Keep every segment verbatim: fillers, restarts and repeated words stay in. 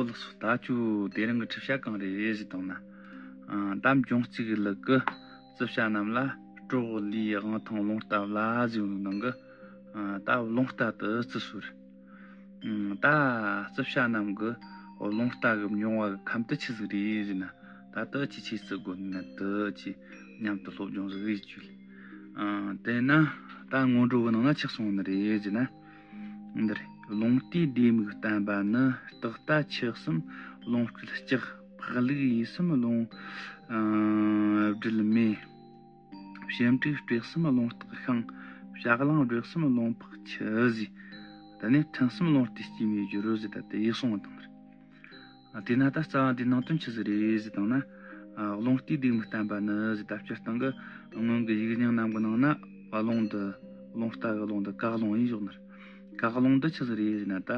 ད་ཁྱོད་དེ་རིང་གི་འཁྲིད་བྱ་གང་རེད་ཟེར་བཏང་ན། ཨ། ད་འབྱུང་རྩིས་ཀྱི་ལུགས་ཀྱི་རྩིབ་བྱ་རྣམས་ལ་སྲོག་ལུས་དབང་ཐང་རླུང་རྟ་བླ་ཟེར་བའི་ནང་གི། ཨ། ད་རླུང་རྟ་དེ་བརྩི་སྲོལ་རེད། ཨ། ད་རྩིབ་བྱ་རྣམས་ཀྱི་རླུང་རྟ་གི་འབྱུང་བ་གི་ཁམས་དེ་ཆི་ཟིག་རེད་ཟེར་ན། ད་དེ་ཆི་ཆི་བརྩི་དགོས་ན་དེ་ཆི་མཉམ་དུ་སློབ་སྦྱོང་ཟིག་ཡེད་རྒྱུ་ལས། ཨ། དེས་ན་ད་སྔོན་འགྲོ་གི་ནང་ན་ཆི་གསུངས་ནི་རེད་ཟེར་ན། འདི་རེད། རླུང་རྟའི་ལྡེ་མིག་བསྟན་པ་ནི། རྟགས་རྟ་ཆུ་གསུམ་རླུང་སྤྲུལ་ལྕགས། ཕག་ལུག་ཡོས་གསུམ་རླུང་སྤྲུལ་མེ། ཕྱི་འབྲུག་སྤྲེའུ་གསུམ་རླུང་རྟགས་ཤིང་། བྱ་གླང་སྦྲུལ་གསུམ་རླུང་ཕག་ཆུ་ཟེར། ད་ནི་ཐུན་གསུམ་རླུང་རྟའི་སྐྱེད་མོས་སྦྱོར་ཟེར། ད་དེ་ཡི་གསུངས་བཏང་རེད། ཨ། དེས་ན་ད་རྩ་བ་འདིའི་ནང་དོན་ཆི་ཟིག་རེད་ཟེར་བཏང་ན། ཨ། རླུང་རྟའི་ལྡེ་མིག་བསྟན་པ་ནི་ཟེར། ད་སྤྱིར་བཏང་གི་སྔོན་གྱི་ཡིག་རྙིང་རྣམས་ཀྱི་ནང་ན་རླུང་འདི། རླུང་རྟ་གི་རླུང་འདི་ག་རླུང་ཡིན་ཞོག་ནི་རེད། ག་རླུང་འདི་ཆི་ཟིག་རེད་ཟེར་ན། ད་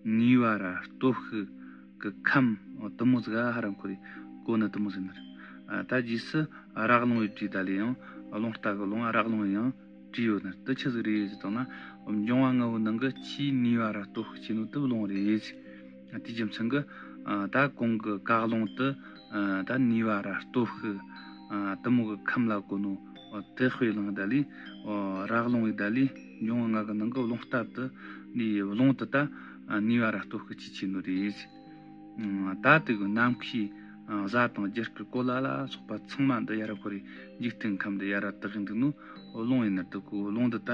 ནུས་པ་ར་སྟོབས་ཤུགས་ཀྱི་ཁམས་དེ་མོ་ཟིག་ག་ཧ་ར་ཁོ་རེ་གོ་ནི་དེ་མོ་ཟིག་ནི་རེད། ཨ། ད་རྗེས་སུ་ར་རླུང་ཡིས་བྲིས། ད་ལས་ཡང་རླུང་རྟ་གི་རླུང་ར་རླུང་ཡང་བྲིས་ཡོད་ནི་རེད། དེ་ཆི་ཟིག་རེད་ཟེར་བཏང་ན། འབྱུང་བ་ལྔ་བོའི་ནང་གི་ཆེས་ནུས་པ་ར་སྟོབས་ཤུགས་ཆེ་ནོ་དེ་རླུང་རེད། དེའི་རྒྱུ་མཚན་གྱིས། ཨ། ད་གོང་གི་ག་རླུང་དེ། ཨ། ད་ནུས་པ་ར་སྟོབས་ཤུགས། ཨ། དེ་མོ་གི་ཁམས་ལ་གོ་ནོ། ཨ། དེ་དཔེ་བླངས། ད་ལས། ཨ། ར་རླུང་ཡིས། ད་ལས་འབྱུང་བ་ལྔ་གི་ནང་གི་རླུང་རྟ་དེ། འདི་རླུང་དེ་ད། ཨ། ནུས་པ་ར་སྟོབས་ཤུགས་ཆེས་ཆེ་ནོ་རེད། ཨ། ད་དེ་གི་ནམ་མཁའི། ཨ། གཟའ་དང་རྒྱུ་སྐར་གོ་ལ་ལ་སོགས་པ་ཚང་མ་འདི་ཡ་ར་ཁོ་རེ་འཇིག་རྟེན་ཁམས་འདི་ཡ་ར་དག་གི་འདུག་ནོ་རླུང་ཡིན་ནི་རེད། དེ་གི་རླུང་འདི་ད།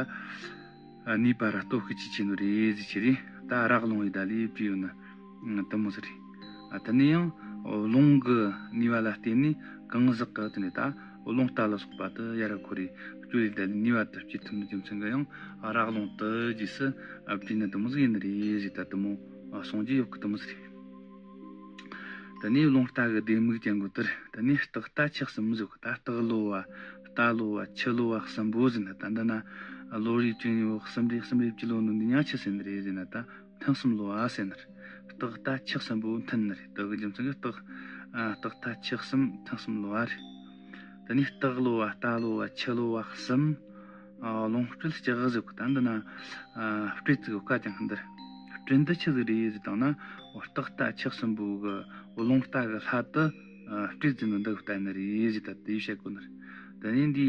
ཨ། ནུས་པ་ར་སྟོབས་ཤུགས་ཆེས་ཆེ་ནོ་རེད་ཟེར་གྱི་རེད། ད་ར་རླུང་ཡིས་ད་ལས་བྲིས་ཡོད་ནི། ཨ། དེ་མོ་ཟིག་རེད། ཨ། དེ་ནས་ཡང་རླུང་གི་ནུས་པ་ལ་བརྟེན་ནས་གང་ཟག་གི་དེ་ནས་ད་རླུང་རྟ་ལ་སོགས་པ་དེ་ཡ་ར་ཁོ་རེ་སྤྱོད་ལས་ད་ལས་ནུས་པ་དེ་སྐྱེད་ཐུབ་ནི་རྒྱུ་མཚན་གྱིས་ཡང་ར་རླུང་དེ་རྗེས་སུ། ཨ། བྲིས་ནི་དེ་མོ་ཟིག་ཡིན་ནི་རེད་ཟེར། ད་དེ་མོ། ཨ། གསུང་རྒྱུ་ཡོད་གི། དེ་མོ་ཟིག་རེད། དེ་ནས་རླུང་རྟ་གི་ལྡེ་མིག་ཅན་གོ་དེར། དེ་ནས་རྟགས་རྟ་ཆུ་གསུམ་ཟེར་གི། ད་རྟགས་གློ་བ། རྟ་གློ་བ། ཆུ་གློ་བ་གསུམ་པོ་ཟེར་ན། ད་འདི་ན་གློ་རིགས་བཅུ་གཉིས་པོ་གསུམ་རེ་གསུམ་རེ་བཅུ་གློ་ནོ་འདི་མྱིང་ཆི་ཟེར་ནི་རེད་ཟེར་ན། ད་ཐུན་གསུམ་གློ་བ་ཟེར་ནི་རེད། རྟགས་རྟ་ཆུ་གསུམ་པོ་ཐུན་ནི་རེད། དེ་གི་རྒྱུ་མཚན་གྱིས་རྟགས། ཨ། རྟགས་རྟ་ཆུ་གསུམ་ཐུན་གསུམ་གློ་བ་རེད། དེ་ནས་རྟ་གློ་བ། རྟ་གློ་བ། ཆུ་གློ་བ་གསུམ། ཨ། རླུང་སྤྲུལ་ལྕགས་ཟེར་གི། ད་འདི་ན། ཨ། སྤྲེལ་ཟེར་གི་ཀ་ཅང་འདིར། སྤྲེལ་འདི་ཆི་ཟིག་རེད་ཟེར་བཏང་ན། རྟགས་རྟ་ཆུ་གསུམ་པོ་གི་རླུང་རྟ་གི་ལྷ་དེ། ཨ། སྤྲེལ་ཟེར་ནོ་འདི་གི་བསྟན་ནི་རེད་ཟེར། ད་དེ་བཤད་གོ་ནི་རེད། དེ་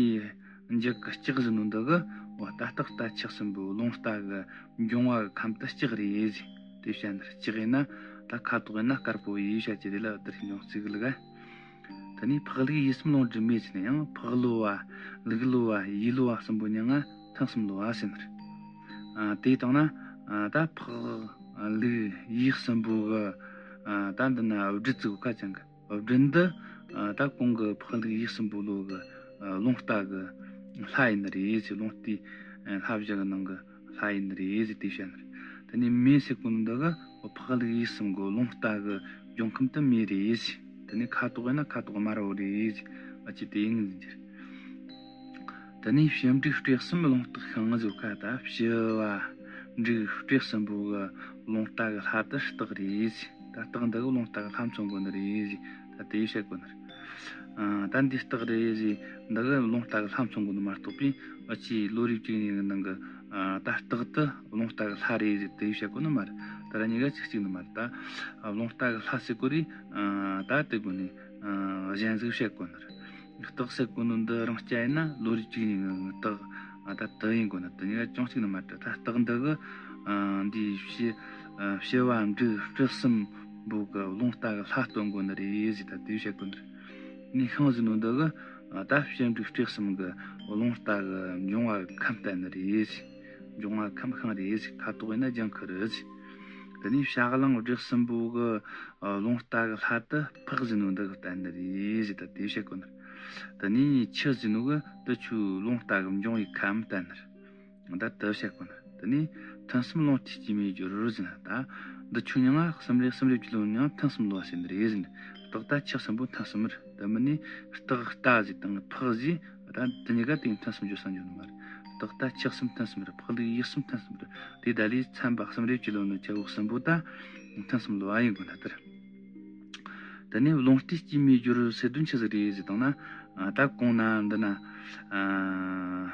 ནས་འདི་འཇུག་གི་ལྕགས་ཟེར་ནོ་འདི་གི། འོ། ད་རྟགས་རྟ་ཆུ་གསུམ་པོ་རླུང་རྟ་གི་འབྱུང་བ་གི་ཁམས་དེ་ལྕགས་རེད་ཟེར། དེ་བཤད་ནི་རེད། ལྕགས་ཡིན་ན་ད་ཁ་དོག་ཡིན་ན་དཀར་པོ་ཡིན་བཤད་ཀྱི་རེད་ལ། དེར་འབྱུང་རྩིས་གི་ལུགས། དེ་ནས་ཕག་ལུག་ཡོས་གསུམ་རླུང་སྤྲུལ་མེ་ཟེར་ན་ཡང་། ཕག་གློ་བ། ལུག་གློ་བ། ཡོས་གློ་བ་གསུམ་པོ་མྱིང་ང་ཐུན་གསུམ་གློ་བ་ཟེར་ནི་རེད། ཨ། དེ་བཏང་ན། ཨ། ད་ཕག་ལུག་ཡོས་གསུམ་པོ་གི། ཨ། ད་འདི་ན་སྦྲུལ་ཟེར་གི་ཀ་ཅང་གི། སྦྲུལ་འདི། ཨ། ད་གོང་གི་ཕག་ལུག་ཡོས་གསུམ་པོ་ལོ་གི། ཨ། རླུང་རྟ་གི་ལྷ་ཡིན་ནི་རེད་ཟེར། རླུང་རྟའི། ཨ། ལྷ་བཞི་གི་ནང་གི་ལྷ་ཡིན་ནི་རེད་ཟེར། དེ་བཤད་ནི་རེད། དེ་ནས་མེ་ཟེར་གོ་ནོ་འདི་གི། འོ། ཕག་ལུག་ཡོས་གསུམ་གི་རླུང་རྟ་གི་འབྱུང་ཁམས་དེ་མེ་རེད་ཟེར། དེ་ནས་ཁ་དོག་ཡིན་ན་ཁ་དོག་དམར་པོ་རེད་ཟེར། ཨ། ཅི་དེ་ཡིན་ཟེར། དེ་ནས་ཕྱི་འབྲུག་སྤྲེའུ་གསུམ་རླུང་རྟགས་ཤིང་ཟེར་གི། ད་ཕྱི་པ་འབྲུག་སྤྲེའུ་གསུམ་པོ་གི་རླུང་རྟ་གི་ལྷ་དེ་རྟགས་རེད་ཟེར། ད་རྟགས་འདི་གི་རླུང་རྟ་གི་ལྷ་མཚོན་གོ་ནི་རེད་ཟེར། ད་དེ་བཤད་གོ་ནི་རེད། ཨ། ད་འདི་རྟགས་རེད་ཟེར། འདི་གི་རླུང་རྟ་གི་ལྷ་མཚོན་གོ་ནི་མ་གཏོགས་པའི། ཨ། ཅི་གློ་རིགས་བཅུ་གཉིས་གི་ནང་གི། ཨ། ད་རྟགས་དེ་རླུང་རྟ་གི་ལྷ་རེད་ཟེར། དེ་བཤད་གོ་ནི་མ་རེད། ད་ར་གཉིས་ཀ་གཅིག་གཅིག་ནི་མ་རེད། ད། ཨ། རླུང་རྟ་གི་ལྷ་ཟེར་གོ་རེད། ཨ། ད་དེ་གོ་ནི། ཨ། གཞན་ཟིག་བཤད་གོ་ནི་རེད། རྟགས་ཟེར་གོ་ནོ་འདི་རང་རྐྱ་ཡིན་ན་གློ་རིགས་བཅུ་གཉིས་གི་རྟགས། ཨ། ད་དེ་ཡིན་གོ་ནི། དེ་གཉིས་ཀ་ཅུང་གཅིག་ནི་མ་རེད། ད་རྟགས་འདི་གི། ཨ། འདི་ཕྱི། ཨ། ཕྱི་པ་འབྲུག་སྤྲེའུ་གསུམ་པོ་གི་རླུང་རྟ་གི་ལྷ་སྟོན་གོ་ནི་རེད་ཟེར། ད་དེ་བཤད་གོ་ནི་རེད། ནི་ཤིང་ཟེར་ནོ་འདི་གི། ཨ། ད་ཕྱི་འབྲུག་སྤྲེའུ་གསུམ་གི་རླུང་རྟ་གི་འབྱུང་བ་གི་ཁམས་བསྟན་ནི་རེད་ཟེར། འབྱུང་བ་ཁམས་ཤིང་རེད་ཟེར། ཁ་དོག་ཡིན་ན་ལྗང་ཁུ་རེད་ཟེར། དེ་ནས་བྱ་གླང་སྦྲུལ་གསུམ་པོ་གི། ཨ། རླུང་རྟ་གི་ལྷ་དེ་ཕག་ཟེར་ནོ་འདི་གི་བསྟན་ནི་རེད་ཟེར། ད་དེ་བཤད་གོ་ནི་རེད། དེ་ནས་ཆུ་ཟེར་ནོ་གི་འདི་ཆུ་རླུང་རྟ་གི་འབྱུང་བའི་ཁམས་བསྟན་ནི་རེད། ད་དེ་བཤད་གོ་ནི་རེད། དེ་ནས་ཐུན་གསུམ་རླུང་རྟའི་སྐྱེད་མོས་སྦྱོར་ཟེར་ན། ད་འདི་ཆུ་མྱིང་ང་གསུམ་རེ་གསུམ་རེ་བཅུ་གློ་ནི་མྱིང་ཐུན་གསུམ་གློ་བ་ཟེར་ནི་རེད་ཟེར་ནི། རྟགས་རྟ་ཆུ་གསུམ་པོ་ཐུན་གསུམ་རེད། དེ་མིན་ནི་རྟགས་རྟ་ཟེར་དང་ཕག་ཟེར། ད་དེ་གཉིས་ཀ་དེ་ཐུན་གསུམ་སྦྱོར་ས་འཇོག་ནི་མ་རེད། རྟགས་རྟ་ཆུ་གསུམ་ཐུན་གསུམ་རེད། ཕག་ལུག་ཡོས་གསུམ་ཐུན་གསུམ་རེད། དེ་ད་ལས་ཚན་པ་གསུམ་རེ་བཅུ་གློ་ནི་ཆུ་བོ་གསུམ་པོ་ད་ཐུན་གསུམ་གློ་བ་ཡིན་དགོས་ན་དེ་རེད། དེ་ནས་རླུང་རྟའི་སྐྱེད་མོས་སྦྱོར་ཟེར་དོན་ཆི་ཟིག་རེད་ཟེར་བཏང་ན། ཨ། ད་གོང་ན་འདི་ན། ཨ།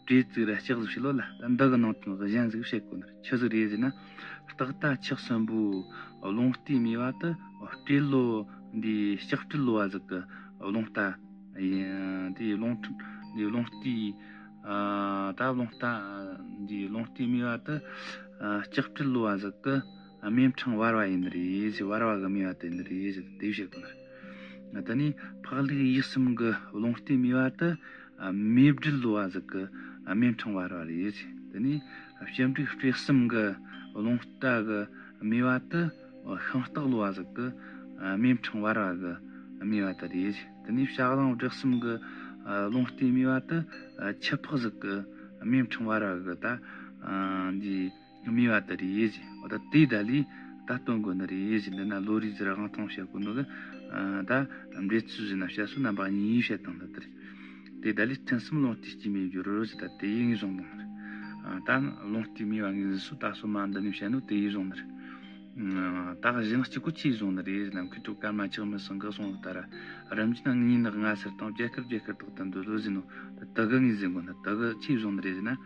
སྤྲེལ་ཟིག་ར་ལྕགས་ཟིག་བྱེད་ལོ་ལ། ད་འདི་གི་ནང་དུ་གཞན་ཟིག་བཤད་དགོས་ནི་རེད། ཆི་ཟིག་རེད་ཟེར་ན། སྟག་རྟ་ཁྱི་གསུམ་པོ་རླུང་རྟའི་རྨས་པ་དེ་སྤྲེལ་ལོ་འདི་ལྕགས་སྤྲེལ་ལོ་བ་ཟིག་གི་རླུང་རྟ་ཡིན། དེ་རླུང་འདི་རླུང་རྟའི་ཨ་ད་རླུང་རྟ་འདི་རླུང་རྟའི་རྨས་པ་དེ་ཨ་ལྕགས་སྤྲེལ་ལོ་བ་ཟིག་གི་རྨས་ཕྲེང་བར་བ་ཡིན་ནི་རེད་ཟེར། བར་བ་གི་རྨས་པ་དེ་ཡིན་ནི་རེད་ཟེར། དེ་བཤད་དགོས་ནི་རེད། དེ་ནས་ཕག་ལུག་ཡུག་གསུམ་གི་རླུང་རྟའི་རྨས་པ་དེ་ཨ་མེ་སྦྲུལ་ལོ་བ་ཟིག་གི་རྨས་ཕྲེང་བར་བ་རེད། དེ་ནས་ཞིབ་འབྲུག་སྤྲེལ་གསུམ་གི་རླུང་རྟ་གི་རྨས་པ་དེ་ཤིང་སྟག་ལོ་བ་ཟིག་གི་རྨས་ཕྲེང་བར་བ་གི་རྨས་པ་དེ་རེད། དེ་ནས་བྱ་གླང་སྦྲ་གསུམ་གི་རླུང་རྟའི་རྨས་པ་དེ་ཁྱི་ཕག་ཟིག་གི་རྨས་ཕྲེང་བར་བ་གི་ད་འདི་རྨས་པ་དེ་རེད། འོ་ད་དེ་ད་ལས་ད་སྟོན་དགོས་ནི་རེད་ཟེར། འདི་ན་ལོ་རེའི་ཟེར་དབང་ཐང་བཤད་དགོས་ནོ་གི་ད་འགྲེལ་ཚུལ་ཟེར་ན་བཤད་སྲོལ་རྣམ་པ་གཉིས་བཤད་དང་ནི་དེ་རེད། དེ་ད་ལས་ཐུན་གསུམ་རླུང་རྟའི་སྐྱེ་མེད་སྦྱོར་ཟེར། ད་དེ་ཡིན་བཟུང་དང་ནི་རེད། ད་རླུང་རྟའི་རྨས་པ་ངོས་འཛིན་སྲོལ་ད་སོ་མ་འདི་ནས་བཤད་ནོ་དེ་ཡིན་བཟུང་ནི་རེད། ད་གཞན་གཅིག་པོ་ཆི་བཟུང་ནི་རེད་ཟེར་ན། མཁས་གྲུབ་ཀརྨ་ཆགས་མེད་ཚང་གིས་གསུངས་ལྟར་ར། རིམ་བཞིན་གཉིས་ནག་ལྔ་སེར་དང་། རྒྱ་གར་རྒྱ་གར་དག་ཏུ་འདུ་ལོ་ཟེར་ནོ། ད་དེ་གི་ངོས་འཛིན་དགོས་ནི། དེ་གི་ཆི་བཟུང་ནི་རེད་ཟེར་ན།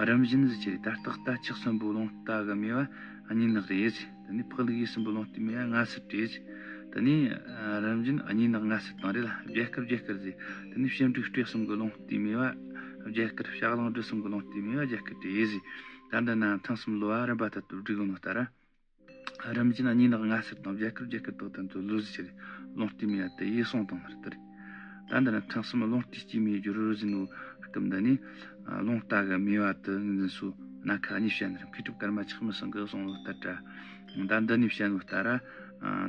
རིམ་བཞིན་ཟེར་ཆི་རེད། ད་སྟག་རྟ་ཁྱི་གསུམ་པོ་རླུང་རྟ་གི་རྨས་པ་གཉིས་ནག་རེད། དེ་ནས་ཕག་ལུག་ཡུག་གསུམ་པོ་རླུང་རྟའི་རྨས་པ་ལྔ་སེར་རེད། དེ་ནས་རིམ་བཞིན་གཉིས་ནག་ལྔ་སེར་དང་རེད་ལ། རྒྱ་གར་རྒྱ་གར་ཟེར། དེ་ནས་ཞིབ་འབྲུག་སྤྲེལ་གསུམ་གི་རླུང་རྟའི་རྨས་པ་རྒྱ་གར། བྱ་གླང་སྦྲ་གསུམ་གི་རླུང་རྟའི་རྨས་པ་རྒྱ་གར་རེད་ཟེར། ད་འདི་ན་ཐུན་གསུམ་ལོ་བ་རིམ་པ་ལྟར་དུ་བསྒྲིགས་ནོ་ལྟར་ར། རིམ་བཞིན་གཉིས་ནག་ལྔ་སེར་དང་། རྒྱ་གར་རྒྱ་གར་དག་ཏུ་འདུ་ལོ་ཟེར་ཆི་རེད། རླུང་རྟའི་རྨས་པ་དེ་ཡིན་གསུངས་དང་ནི་རེད། དེ་རེད། ད་འདི་ན་ཐུན་གསུམ་རླུང་རྟའི་སྐྱེ་མེད་སྦྱོར་ཟེར་ནོ་སྐབས་འདི་ནས་རླུང་རྟ་གི་རྨས་པ་དེ་ངོས་འཛིན་སྲོལ་སྣ་ཁ་གཉིས་བཤད་ནི་རེད། མཁས་གྲུབ་ཀརྨ་ཆགས་མེད་ཚང་གིས་གསུངས་ནོ་ལྟར་ར། ད་འདི་ནས་བཤད་ནོ་ལྟར་ར།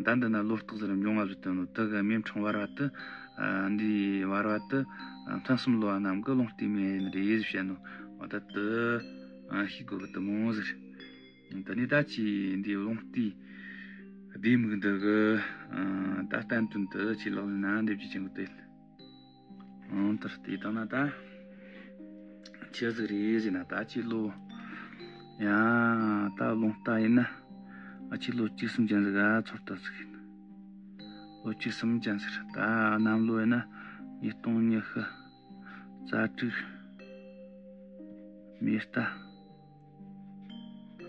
ད་འདི་ན་ལོ་སྟག་ཟེར་འབྱུང་བ་བཟོ་དོན་ནོ་དེ་གི་རྨས་ཕྲེང་བར་བ་དེ། འདི་བར་བ་དེ་ཐུན་གསུམ་ལོ་བ་རྣམས་ཀྱི་རླུང་རྟའི་རྨས་ཡིན་ནི་རེད་ཟེར་བཤད་ནོ། འོ་ད་དེ་ཤེས་དགོས་གི་དེ་མོ་ཟེར། དེ་ནས་ད་ཅི་འདི་རླུང་རྟའི་ལྡེ་མིག་འདི་གི་ད་བསྟན་དོན་དེ་ཅི་ལག་ལེན་ན་འདེབས་རྒྱུ་ཅན་གི་དེ། ཨང་། དེར་བལྟས་བཏང་ན་ད་ཆི་ཟིག་རེད་ཟེར་ན། ད་ཅི་ལོ། ཡ། ད་རླུང་རྟ་ཡིན་ན་ཨ་ཅི་ལོ་བཅུ་གསུམ་ཅན་ཟིག་ག་ཚོད་ལྟ་ཟིག་ཡིན། ལོ་བཅུ་གསུམ་ཅན་ཟིག་རེད། ད་གནམ་ལོ་ཡིན་ན་ཉིས་སྟོང་ཉི་ཤུ་རྩ་དྲུག་མེ་རྟ།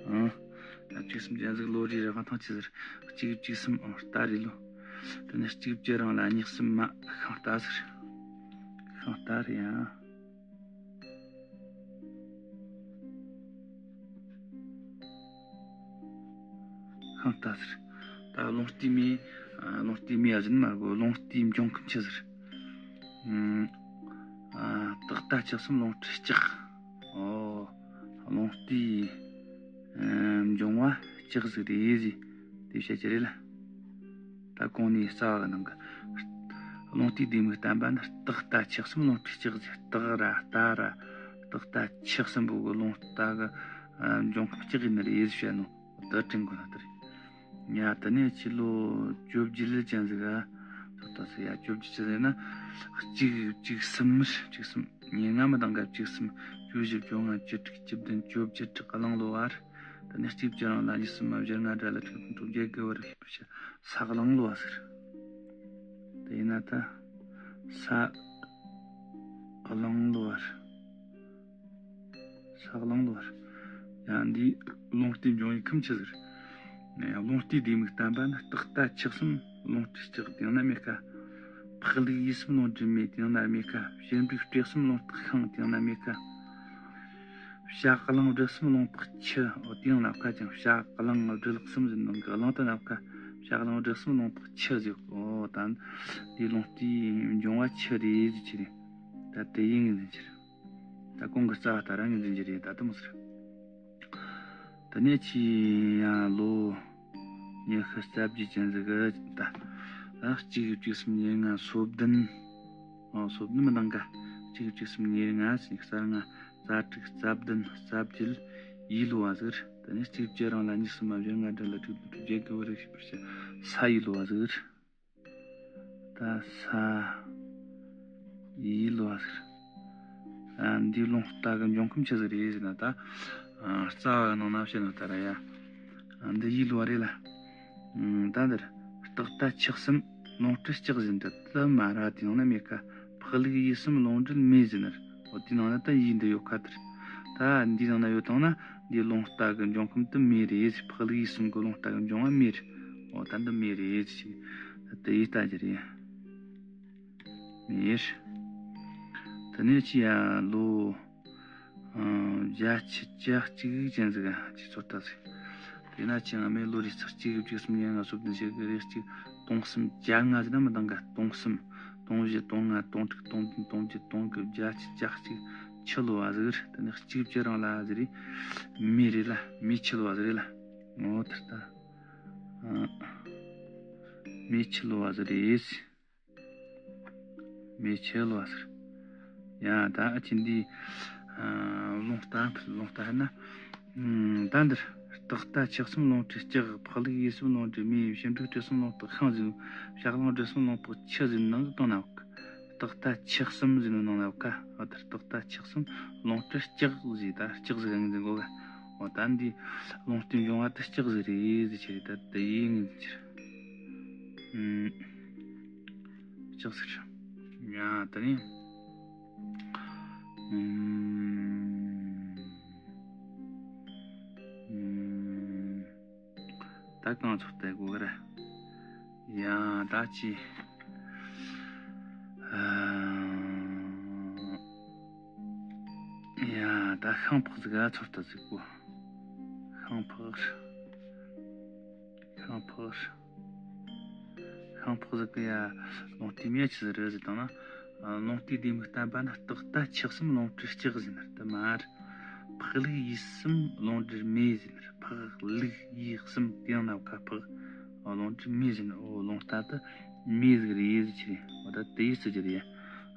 ཨང་། ད་བཅུ་གསུམ་ཅན་ཟིག་ལོ་རེའི་རང་ཐང་ཆི་ཟིག་རེད། གཅིག་བཅུ་གསུམ་ཨང་རྟ་རེད་ལོ། དེ་ནས་གཅིག་བཅུ་རང་ལ་གཉིས་གསུམ་མ་ཤིང་རྟ་ཟིག་རེད། ཤིང་རྟ་རེད་ཡ། ཤིང་རྟ་ཟེར། ད་རླུང་རྟའི་རྨས། ཨ། རླུང་རྟའི་རྨས་ཡ་ཟེར་ན་མ་གོ། རླུང་རྟའི་འབྱུང་ཁམས་ཆི་ཟེར། ཨ། སྟག་རྟ་ཁྱི་གསུམ་རླུང་རྟའི་ལྕགས། ཨོ། རླུང་རྟའི། ཨ། འབྱུང་བ་ལྕགས་ཟིག་རེད་ཟེར། དེ་བཤད་རྒྱུ་རེད་ལ། ད་གོང་ནས་རྩ་བ་གི་ནང་གི་རླུང་རྟའི་ལྡེ་མིག་བསྟན་པ་ནི་སྟག་རྟ་ཁྱི་གསུམ་རླུང་རྟའི་ལྕགས་ཟེར། སྟག་ར་རྟ་ར་སྟག་རྟ་ཁྱི་གསུམ་པོ་གི་རླུང་རྟ་གི་འབྱུང་ཁམས་ལྕགས་ཡིན་ནི་རེད་ཟེར་བཤད་ནོ། དེ་དྲན་དགོས་ནི་དེ་རེད། ཡ། དེ་ནས་ཕྱི་ལོ་བཅོ་བརྒྱད་ཅན་ཟིག་ག་ཚོད་ལྟ་ཟིག་ཡ། བཅོ་བརྒྱད་ཅན་ཟེར་ན། གཅིག་བཅུ་གསུམ་མར་བཅུ་གསུམ་ཉེར་ལྔ་མི་འདང་ག་བཅུ་གསུམ་བཅུ་བཞི་བཅོ་ལྔ་བཅུ་དྲུག་བཅུ་བདུན་བཅོ་བརྒྱད་གླང་ལོ་བ་རེད། དེ་ནས་གཅིག་བཅུ་རང་ལ་གཉིས་གསུམ་མ་བཞི་ལྔ་དགྲ་ལ་དྲུག་དྲུག་བརྒྱད་དགུ་བར་ཤེས་པར་བྱ། ས་གླང་ལོ་བ་ཟེར། དེ་ཡིན་ན་ད་ས་གླང་ལོ་བ་རེད། ས་གླང་ལོ་བ་རེད། ཡང་འདིའི་རླུང་རྟའི་འབྱུང་བའི་ཁམས་ཆི་ཟིག་རེད། རླུང་རྟའི་ལྡེ་མིག་བསྟན་པ་ནི་སྟག་རྟ་ཁྱི་གསུམ་རླུང་རྟའི་ལྕགས་དེ་ཡང་ན་རྨས་ཁ། ཕག་ལུག་ཡུག་གསུམ་རླུང་རྟའི་རྨས་དེ་ཡང་ན་རྨས་ཁ། ཞིབ་འབྲུག་སྤྲེལ་གསུམ་རླུང་རྟའི་ཤིང་དེ་ཡང་ན་རྨས་ཁ། བྱ་གླང་སྦྲུལ་གསུམ་རླུང་རྟའི་ཁྱི། འོ་དེ་ཡང་ན་ཁ་ཅང་བྱ་གླང་སྦྲུལ་གསུམ་ཟེར་ནོ་གི་གླང་དེ་ན་ཁ། བྱ་གླང་སྦྲུལ་གསུམ་རླུང་རྟའི་ཁྱི་ཟེར། འོ་ད་འདི་རླུང་རྟའི་འབྱུང་བ་ཁྱི་རེད་ཟེར་རྒྱུ་རེད། ད་དེ་ཡིན་ངེས་ཟེར་རྒྱུ་རེད། ད་གོང་གི་རྩ་བ་ལྟར་ངོས་འཛིན་རྒྱུ་རེད། ད་དེ་མོ་ཟེར། དེ་ནས་ཆི་ཡ་ལོ་ཉི་ཤུ་རྩ་བརྒྱད་ཅན་ཟིག་གི་ད་ད་གཅིག་བཅུ་གསུམ་ཉེར་ལྔ་སོ་བདུན། ཨོ། སོ་བདུན་མི་འདང་ག་གཅིག་བཅུ་གསུམ་ཉེར་ལྔ་ཟེར། རྩ་ལྔ་རྩ་དྲུག་རྩ་བདུན་རྩ་བརྒྱད་ཡོས་ལོ་བ་ཟིག་རེད། དེ་ནས་གཅིག་བཅུ་རང་ལ་གཉིས་གསུམ་མ་བཞི་ལྔ་དགྲ་ལ་དྲུག་དྲུག་བརྒྱད་དགུ་བར་ཤེས་པར་བྱ། ས་ཡོས་ལོ་བ་ཟིག་རེད། ད་ས་ཡོས་ལོ་བ་ཟིག་རེད། ཨ། འདིའི་རླུང་རྟ་གི་འབྱུང་ཁམས་ཆི་ཟིག་རེད་ཟེར་ན་ད། ཨ། རྩ་བ་གི་ནང་ན་བཤད་ནོ་ལྟར་ཡ། ཨ། འདི་ཡོས་ལོ་བ་རེད་ལ། ཨ། ད་འདིར་སྟག་རྟ་ཁྱི་གསུམ་རླུང་རྟའི་ལྕགས་ཟེར་འདི་དེ་མ་ར་དེ་ནང་ན་རྨས་ཁ། ཕག་ལུག་ཡུག་གསུམ་རླུང་རྟའི་རྨས་ཟེར་ནི་རེད། འོ་དེའི་ནང་ན་ད་ཡིད་འདི་ཡོད་ཁ་དེར། ད་འདིའི་ནང་ན་ཡོད་དང་ན་འདིའི་རླུང་རྟ་གི་འབྱུང་ཁམས་དེ་མེ་རེད། ཕག་ལུག་ཡིད་གསུམ་གི་རླུང་རྟ་གི་འབྱུང་བ་མེ་རེད། འོ་ད་འདི་མེ་རེད་ཅེས། ད་དེ་ཡིས་ལྟ་རྒྱུ་རེད། མེ་རེད། དེ་ནས་ཅི་ཡ་ལོ། ཨང་། བརྒྱད་ཅུ་གྱ་གཅིག་ཅན་ཟིག་ཅིག་ཚོད་ལྟ་ཟིག་དེས་ན་ཁྱེད་ང་མའི་ལོ་རེའི་ཚེག་གཅིག་བཅུ་གསུམ་ཉེར་ལྔ་སོ་བདུན་ཞེ་དགུ་རེ་གཅིག་སྟོང་གསུམ་བརྒྱ་ལྔ་ཟེར་ན་མི་འདང་ག་སྟོང་གསུམ། སྟོང་བཞི། སྟོང་ལྔ། སྟོང་དྲུག། སྟོང་བདུན། སྟོང་བརྒྱད། སྟོང་དགུ། བརྒྱད་ཅུ་གྱ་གཅིག་ཕྱི་ལོ་བ་ཟིག་རེད། དེ་ནས་གཅིག་བཅུ་རང་ལ་ཟིག་རེད། མེ་རེད་ལ། མེ་ཕྱི་ལོ་བ་ཟིག་རེད་ལ། ངོ་དེར་ལྟ། ཨ། མེ་ཕྱི་ལོ་བ་ཟིག་རེད། མེ་ཕྱི་ལོ་བ་ཟེར། ཡ་ད་ཨ་ཅི་འདི། ཨ། རླུང་རྟ་རླུང་རྟ་ཧ་ན། ཨམ། ད་འདིར་སྟག་རྟ་ཁྱི་གསུམ་རླུང་རྟའི་ལྕགས། ཕག་ལུག་ཡོས་གསུམ་རླུང་རྟའི་མེ། ཕྱི་འབྲུག་སྤྲེལ་གསུམ་རླུང་རྟའི་ཤིང་ཟེར། བྱ་གླང་སྦྲུལ་གསུམ་རླུང་རྟའི་ཆུ་ཟེར་ནང་གི་གང་ན་བ་གི་སྟག་རྟ་ཁྱི་གསུམ་ཟེར་ནོ་ནང་ན་བ་ག་འོ་ད་སྟག་རྟ་ཁྱི་གསུམ་རླུང་རྟའི་ལྕགས་ཟེར། ད་ལྕགས་ཟེར་ངན་ཟེར་གོ་ག་འོ་ད་འདི་རླུང་རྟའི་འབྱུང་བ་ད་ལྕགས་ཟེར་རེད་ཟེར་ཆེ་རེད། ད་ད་ཡིན་ངན་ཟེར། ཨུམ། ལྕགས་ཟེར། ཡ་ད་ནི། ཨུམ། ཨུམ། ད་གང་ཚོད་ལྟ་དགོས་གི་རེད། ཡ་ད་ཅི། ཨ། ཡ་ད་ཤིང་ཕག་ཟིག་ག་ཚོད་ལྟ་ཟིག་གོ་ཤིང་ཕག་ཤིང་ཕག་ཤིང་ཕག་ཟིག་གི་ཡ་རླུང་རྟའི་མེ་ཆི་ཟིག་རེད་ཟེར་བཏང་ན། རླུང་རྟའི་ལྡེ་མིག་བསྟན་པ་ན་སྟག་རྟ་ཁྱི་གསུམ་རླུང་རྟའི་ལྕགས་ཟེར་ནི་རེད། དེ་མ་རེད། ཕག་ལུག་ཡོས་གསུམ་རླུང་རྟའི་མེ་ཟེར་ནི་རེད། ཕག་ལུག་ཡོས་གསུམ་དེ་ཡང་ནམ་མཁའ་ཕག་རླུང་རྟའི་མེ་ཟེར་ནི། འོ་རླུང་རྟ་དེ་མེ་ཟིག་རེད་ཟེར་གྱི་རེད། འོ་ད་དེ་ཡིས་ཟེར་གྱི་རེད།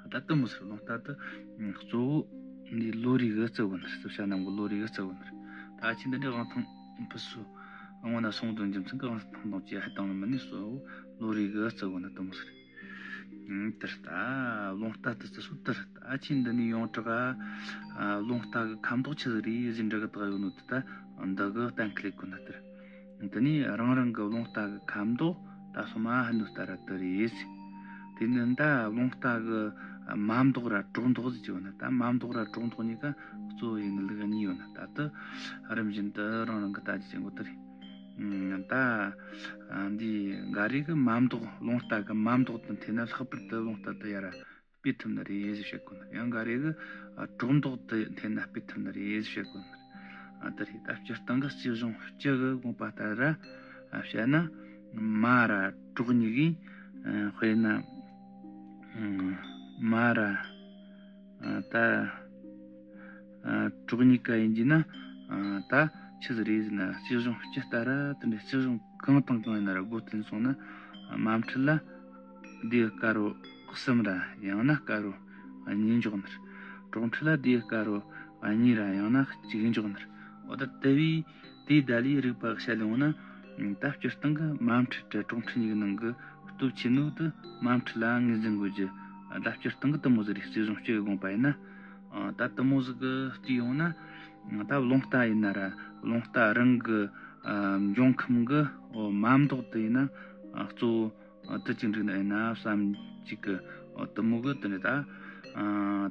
ད་དེ་མོ་ཟེར། རླུང་རྟ་དེ་གཙོ་བོ་འདི་ལོ་རེ་གི་རྩི་བོ་ནི་རེད། རྩིབས་ཞྭ་རྣམས་གི་ལོ་རེ་གི་རྩི་བོ་ནི་རེད། ད་ཁྱེད་འདི་འདྲའི་དབང་ཐང་ཕུན་སུ་སྔོན་ན་སོང་དོན་རྒྱུ་མཚན་གི་དབང་ཐང་དང་བཅས་ཧ་བཏང་ནི་མིན་ནི་གཙོ་བོ་ལོ་རེ་གི་རྩི་བོ་ནི་དེ་མོ་ཟེར། ཨུམ། དེ་རེད། ད་རླུང་རྟ་དེ་རྩི་སྲོལ་དེ་རེད། ད་ཁྱེད་འདི་ནས་ཡོངས་གྲགས་ཨ་རླུང་རྟ་གི་ཁ་མདོག་ཆི་ཟིག་རེད་ཟེར་འདྲི་གི་བཏགས་ཡོད་ནོ་དེ་ད་འདི་གི་གཏན་འཁེལ་གོ་ནི་དེ་རེད། དེ་ནས་རང་རང་གི་རླུང་རྟ་གི་ཁ་མདོག་ད་སོ་མ་ཧ་འདུག་ལྟ་ར་དེ་རེད། དེ་ནས་ད་རླུང་རྟ་གི་མ་མདོག་ར་གྲོགས་མདོག་ཟེར་གྱི་ཡོད་ན། ད་མ་མདོག་ར་གྲོགས་མདོག་གཉིས་ཀ་གཙོ་བོ་ཡིན་ནི་ལུགས་གཉིས་ཡོད་ན། ད་དེ་རིམ་བཞིན་དུ་རང་རང་གི་ལྟ་རྒྱུ་བྱེད་དགོས་དེ་རེད། ཨུམ། ད་འདི་འགའ་རེ་གི་མ་མདོག་རླུང་རྟ་གི་མ་མདོག་དེ་འཐེན་ན་ལྷག་པར་དུ་རླུང་རྟ་དེ་ཡར་ར་སྤེལ་ཐུབ་ནི་རེད་ཟེར་བཤད་གོ་ནི། ཡང་འགའ་རེ་གི་ཨ་གྲོགས་མདོག་དེ་འཐེན་ན་སྤེལ་ཐུབ་ནི་རེད་ཟེར་བཤད་གོ་ནི། ཨ་དེ་རེད། ད་སྤྱིར་བཏང་གི་རྩིས་གཞུང་སྤྱི་གི་དགོངས་པ་ལྟར་ར་ཨ་བཤད་ན། མ་ར་གྲོགས་གཉིས་ཀྱིས་ཨ་དཔེར་ན་ཨ་མ་ར་ཨ་ད་ཨ་གྲོགས་གཉིས་ཀ་ཡིན་རྒྱུ་ན། ཨ་ད་ཆི་ཟིག་རེད་ཟེར་ན། རྩིས་གཞུང་སྤྱི་ལྟར་ར་དེ་འདྲའི་རྩིས་གཞུང་གང་དང་གང་ཡིན་ན་ར་སྒོ་བསྟུན་སོང་ན། མ་འཁྲུལ་ལ་དེའི་དཀར་པོ་གསུམ་ར་ཡང་ན་དཀར་པོ་གཉིས་འཇོག་ནི་རེད། གྲོགས་འཁྲུལ་ལ་དེའི་དཀར་པོ་གཉིས་ར་ཡང་ན་གཅིག་འཇོག་ནི་རེད། འོ་ད་དེ་བས་དེའི་ད་ལའི་རིགས་པ་བཤད་ཡོང་ན། ད་སྤྱིར་བཏང་གི་མ་འཁྲུལ་ར་གྲོགས་འཁྲུལ་གཉིས་ཀྱི་ནང་གི་སྟོབས་ཆེ་ནོ་དེ་མ་འཁྲུལ་ལ་ངོས་འཛིན་དགོས་རྒྱུ། ད་སྤྱིར་བཏང་གི་དེ་མོ་ཟིག་རེད། རྩིས་གཞུང་སྤྱི་གི་དགོངས་པ་ཡིན་ན། ཨ་ད་དེ་མོ་ཟིག་གི་བལྟས་ཡོང་ན། ད་རླུང་རྟ་ཡིན་ན་ར་རླུང་རྟ་རང་གི་ཨ་འབྱུང་ཁམས་གི་འོ་མ་མདོག་དེ་ཡིན་ན། ཨ་གཙོ་བོ་ཨ་དེ་གཅིག་འགྲིག་ནི་ཡིན་ན་བསམ་གཅིག་གི། འོ་དེ་མོ་གི་དེ་ནི་ད་ཨ་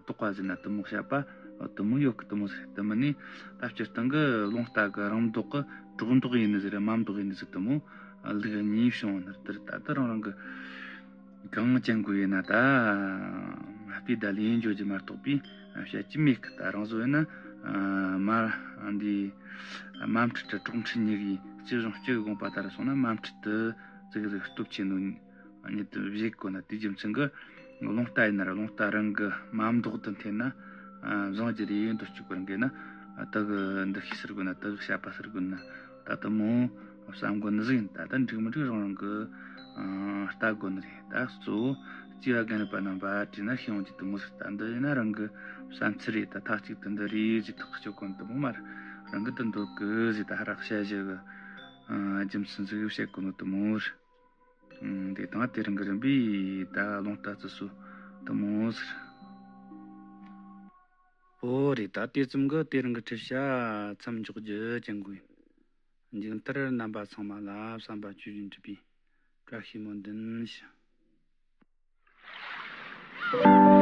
དོགས་པ་ཟེར་ན་དེ་མོ་བཤད་པ་འོ་དེ་མོ་ཡོད་གི། དེ་མོ་ཟེར་དེ་མིན་ནི་ད་སྤྱིར་བཏང་གི་རླུང་རྟ་གི་རང་མདོག་གི་གྲོགས་མདོག་ཡིན་ནི་ཟིག་ར་མ་མདོག་ཡིན་ནི་ཟིག་དེ་མོ་ལུགས་གཉིས་བྱུང་བ་ནི་རེད། དེ་ད་དེ་རང་རང་གི་གང་ཅན་དགོས་ཡིན་ན་ད་སྤེལ་ད་ལེན་འཇོག་རྒྱུ་མ་གཏོགས་པའི་བཤད་རྒྱུ་མེད་གི། ད་རང་བཟོ་ཡིན་ན་མ་འདི་མ་འཁྲུལ་ར་གྲོགས་འཁྲུལ་གཉིས་ཀྱི་རྩིས་གཞུང་སྤྱི་གི་དགོངས་པ་ལྟར་སོང་ན། མ་འཁྲུལ་དེ་ཙིག་ཟིག་སྟོབས་ཆེ་ནོ་ཉིད་དུ་བཞེད་དགོས་ན། དེའི་རྒྱུ་མཚན་གྱིས་རླུང་རྟ་ཡིན་ན་ར་རླུང་རྟ་རང་གི་མ་མདོག་དེ་འཐེན་ན་བཟང་རྒྱུ་རེད། འདོད་སྤྱོད་སྐོར་འགལ་ན་དེ་གི་འདུ་ཤེས་ཟེར་དགོས་ན། དེ་གི་བཤད་པ་ཟེར་དགོས་ན། ད་དེ་མོ་བསམ་དགོས་ནི་ཟིག་ཡིན། ད་ལྟ་འགྲིག་མི་འགྲིག་རང་རང་གི་ཨ་ལྟ་དགོས་ནི་རེད། ད་གཙོ་བོ་སྐྱེ་བ་རྒན་རབས་པ་རྣམ་པ་བྲིས་ན་ཤེས་ཡོང་རྒྱུ་དེ་མོ་ཟིག་ད་འདི་ཡིན་ན་རང་གི་བསམ་ཚུལ་རེད། ད་མཐའ་གཅིག་ཏུ་འདི་རེད་ཅེས་ཐག་གཅོད་དགོས་ནི་དེ་མོ་མ་རེད། རང་གི་དེ་འདོད་གི་ཟིག་ད་ཧ་རག་བཤད་བཞག་གི་ཨ་རྒྱུ་མཚན་ཟིག་བཤད་དགོས་ནི་དེ་མོ་རེད། ཨ་དེ་དང་དེ་རིང་གི་རིམ་པས་ད་རླུང་རྟ་རྩི་སྲོལ་དེ་མོ་ཟིག་ཨོ་རེད། ད་དེ་ཙམ་གྱིས་དེ་རིང་གི་ཁྲིད་བྱ་མཚམས་འཇོག་རྒྱུ་ཅན་དགོས་ཡིན། མཇུག་མཐར་རྣམ་པ་ཚང་མ་ལ་བསམ་པ་ཇི་བཞིན་འགྲུབ་པའི་བཀྲ་ཤིས་སྨོན་འདུན་ཞུ།